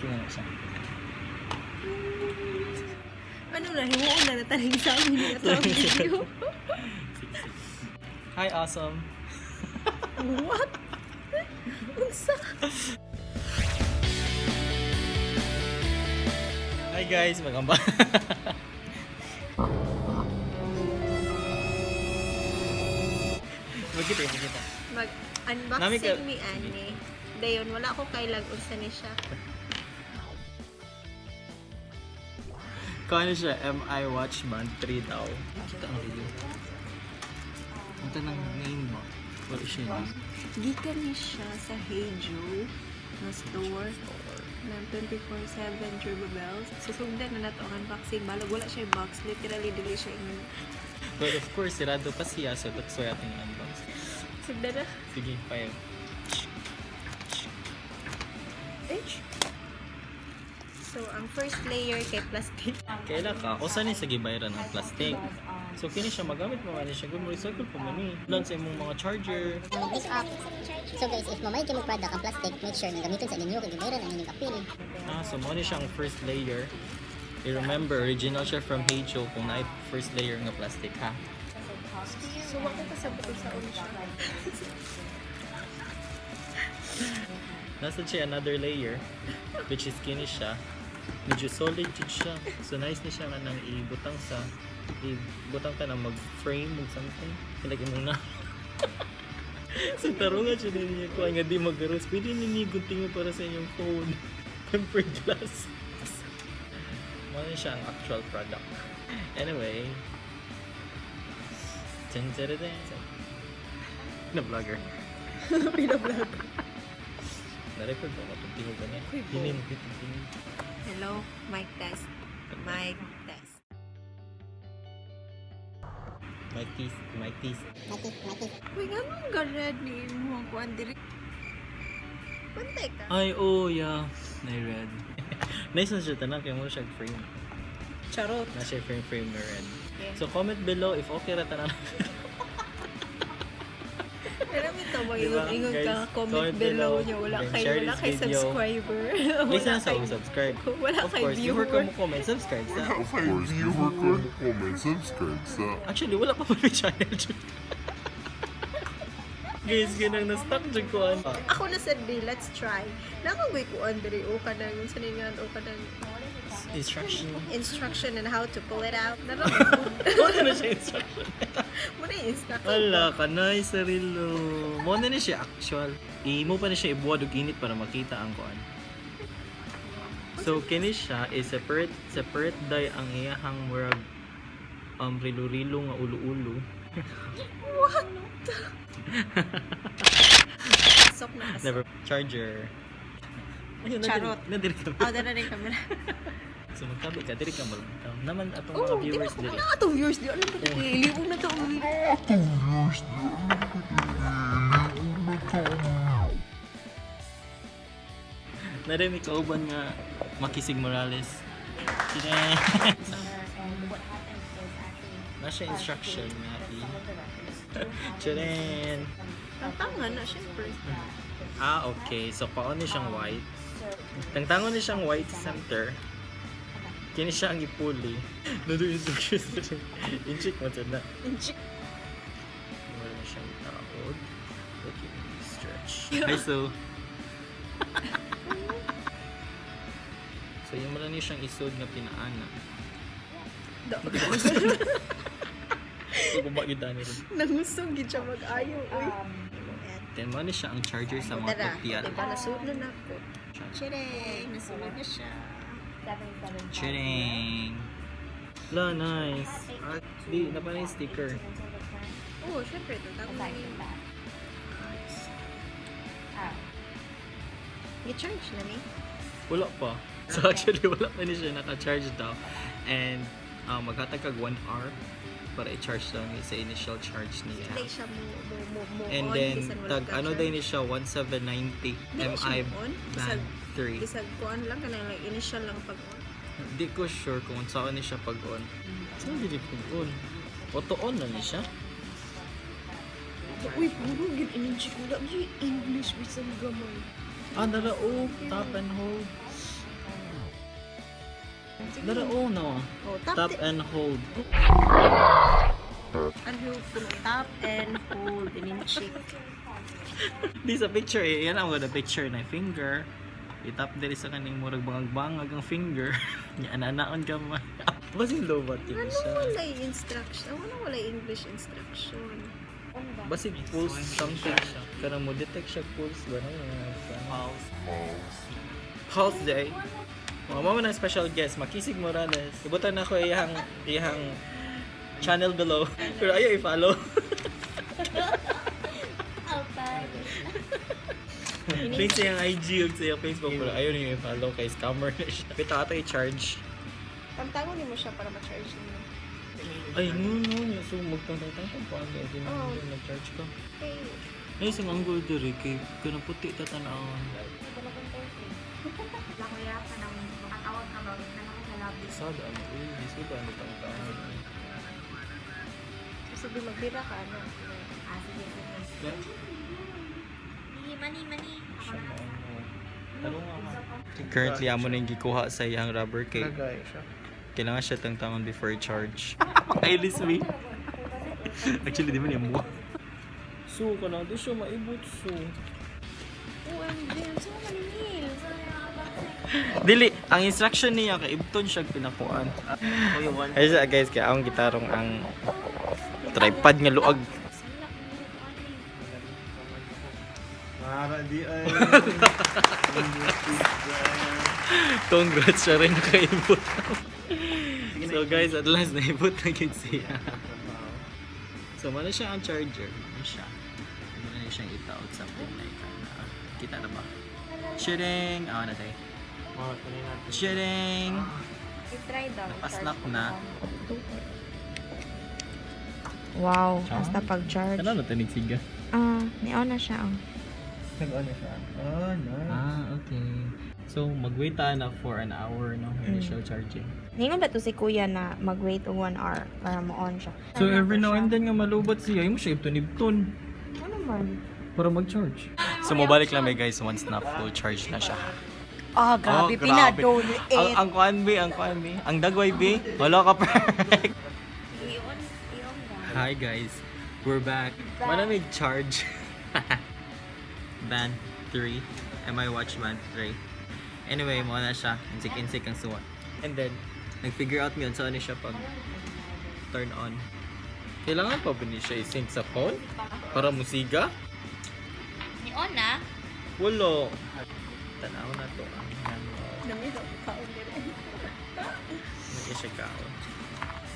Tingnan na siya. Ano na, himuon na natanig sa amin na ito ang video. Sige, sige. Hi, awesome. What? Unsa? Hi guys, magamba. Magkita, magkita. Nami Mag-unboxing mi ani. Dayon, wala ko kailag unsa ni siya. Kung ano siya, MI Watch Band 3 daw. Kita ang video. Ang tanang name ba? Wala siya name. Gikan ni siya sa Hey Joe na store ng 24/7 Turbo Bells. Susugdan na nato ang unboxing. Balag wala siya yung box. Literally, dili siya yung But of course, sirado pa siya, so that's why ating unbox. Sugdan na. Sige, fire. H. So, ang first layer kay plastic. Kaila ka, o saan sa gibayran ang plastic? So, kini siya, magamit mo man siya. Good mo recycle pa man eh. Lan sa imong mga charger. Pick up. So guys, if mamay kayo product ang plastic, make sure nga gamiton sa ninyo kay gibayran ang inyong apil. Ah, so mo ni siya ang first layer. You remember, original siya from Heijo kung na first layer nga plastic ha. So, wako kasabot sa ulo siya. Nasa siya another layer, which is kini siya. Medyo solid jud siya. So nice ni siya nga nang ibutang sa ibutang ka na mag-frame o something. Ilagay mo na. So tarungan siya din niya kuha nga di magaros. Pwede ninyo gunting mo para sa inyong phone. Tempered glass. Mo na siya ang actual product. Anyway. Dun, dun, dun, dun. Na vlogger. Pina-vlog. Na-record ba ako itong tingog niya? Uy, bo. Hinin, hinin, hinin. Hello, mic test. Mic test. My teeth, my teeth. Mati, mati. Uy, nga nung garad ni mo ang kuan diri. Bantay ka. Ay, oh, yeah. Na-red. Nice na siya tanan, kaya mo siya frame. Charot. Na siya frame frame na red. Okay. So, comment below if okay ra tanan. Pero may tawag Diba, ingon guys? ka comment Comment below below. niyo. Wala Then kay share wala this kay video. subscriber. Please Wala na sa kay subscribe. Wala Of kay course, before ka viewer. mo comment, subscribe sa. Of course, before ka mo comment, subscribe sa Actually, wala pa pa may channel dyan. Guys, ganang na-stuck dyan ko. Ano. Ako na sad di, let's try. Nakagoy ko Andre o kanang saningan o kanang Instruction. instruction on how to pull it out. Naro. Wala na siya instruction. Mo na yung instruction. Wala ka, nice sarilo. Mo na ni siya actual. Imo pa ni siya ibuwad og init para makita ang kuan. So kini siya is separate separate day ang iyahang murag rilo-rilo nga ulo-ulo. What? Pasok na pasok. Never charger. Ayun, Charot. Nadiri ka. Oh, dala na yung camera. So magtabi ka, diri ka mo lang. Naman atong mga Oh, di ba viewers ko diri. na atong viewers di alam ko iliw na to. Nari may kauban nga Makisig Morales. Sige. Nasa instruction nga i. Tcharan! Ang tanga na syempre. Ah, okay. So, paon ni siyang white. Tangtangon ni siyang white center. Kini siya ang ipuli. Nado instructions na siya. Inchik mo dyan na. Inchik. Wala na siyang taod. Okay, stretch. Hi, so. So, yung wala ni siyang isod nga pinaana. Pagbuba yun dani rin. Nangusog gid siya mag-ayo uy. Then, mo ni siya ang charger sa mga Tara, topial. diba nasunod na ako. Chireng, nasunod na siya. Chiring! La, nice. Ah, di, napa na yung sticker. Oo, oh, syempre, tatawag na yun. Nice. I-charge na ni. Wala pa. So actually, wala pa ni siya naka-charge daw. And maghatag kag 1 hour para i-charge daw ni sa initial charge niya. Hindi siya mo, mo, mo, mo And on, then, bisan wala tag ka ano charge. din ni siya, 1790 Di na siya MI mo on? Band Bisag- 3. Bisag kuan lang, kanang like initial lang pag on. Di ko sure kung saan ni siya pag-on. Saan dili pag-on? Auto on na ni siya? Uy, puro gid ining wala gyud English bisan gamay. Ah, nala, oh, tap and hold. Sige. Dara, oh no. Oh, tap, Tap and hold. And hold. Tap and hold. Ining cheek. Di sa picture eh. Yan ang the picture na finger. Itap diri sa kaning murag bangag-bangag ang finger. Nya ananaon ka man. Basin low bat yun Ano siya. wala instruction? Ano wala English instruction? Basig pulse something siya. Kanang mo detect siya pulse ba no? Pulse. Pulse day. Mga mama ng special guest, Makisig Morales. Ibutan na ko iyang iyang channel below. Pero ayaw i-follow. Link sa iyang IG ug sa iyang Facebook pero ayaw niyo i-follow kay scammer na siya. Pita ato i-charge. Tamtangon nimo siya para ma-charge niyo. Ay, no, no. So, magtangtang-tang pa. Hindi, hindi Oh. nag-charge ka. Okay. Ay, sa anggol diri kay kanang puti tatanawon. Lakuya ka ng makatawag ka ba na ako sa lobby. Sad ano, uy, di suda ano tang taon. So, sabi magbira ka, ano? Ah, sige, sige. Sige, mani, mani. Ako na. Currently, amo na yung gikuha sa iyang rubber cake. Lagay siya. Kailangan siya tangtangon before i-charge. Makailis me. Actually, di man yung mo. So, kanang di siya maibot so. OMG, so maningil. So, Dili, ang instruction niya kay ibton siya pinakuan. Ay siya guys, kay akong gitarong ang tripod nga luag. Mara di ay. Congrats siya rin nakaibot. So guys, at last naibot na gid siya. So mana siya ang charger, mana siya. Ano na siyang itaot something like that. Kita na ba? Shooting! Ah, na tayo. Shooting! I-try daw. Napasnap na. Wow, hasta pag-charge. Ano na tanig siga? Ah, ni-on na siya. Oh. Nag-on na siya. Oh, nice. Ah, okay. So, mag-wait tayo na for an hour, no? Initial charging. Ningon ba to si kuya na mag-wait og 1 hour para mo-on siya? So, every now and then nga malubat siya, yung siya ibton-ibton Ano man? para mag-charge. So, mabalik lang may guys once na full charge na siya. Ah, grabe, Oh, pinadol Ang kuan bi, ang kuan bi. Ang dagway bi. Wala ka perfect. Hi guys. We're back. Manamig charge. Band 3. MI Watch Band 3. Anyway, mo na siya. Insik-insik ang suwa. And then, nag-figure out mi unsa ni siya pag turn on. Kailangan pa ba ni siya i-sync sa phone? Para musiga? Ni-on na? Wala. Tanaw na to ang Namit ako kaon dire. Hindi siya kaon.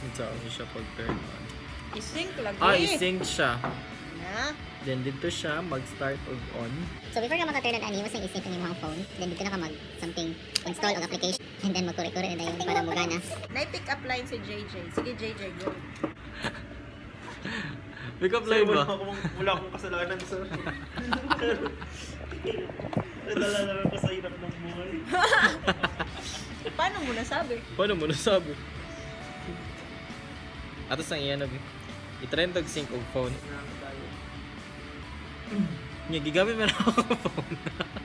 Unsa ni siya pag turn on. I-sync lagi. Ah, i-sync siya. Na. Then dito siya mag-start og on. So before ka maka-turn on ani, mas i-sync ang imong phone. Then dito na ka mag something install og application and then magkuri-kuri na dayon para mugana. Na-pick up line si JJ. Sige, JJ, go. Pick up Sir, line ba? wala akong kasalanan, sir. Nadala naman ko sa hirap ng buhay. Paano mo nasabi? Paano mo nasabi? Atos ang iyan abi. I-trend og sync og phone. Nya gigamit man ako og phone.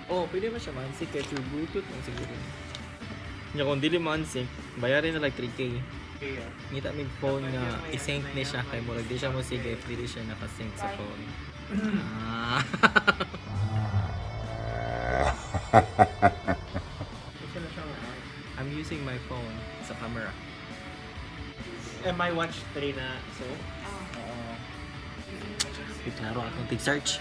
Oh, pwede man siya man-sync kay through Bluetooth man siguro. Nya kung dili man-sync, bayarin na like 3K. Kaya, Ngita mig phone nga i-sync ni siya kay murag di siya mo sige if dili siya naka-sync sa phone. Ah. isa na siyang ano. I'm using my phone sa camera. MI Watch 3 na, so? Oo. Klaro akong tig search.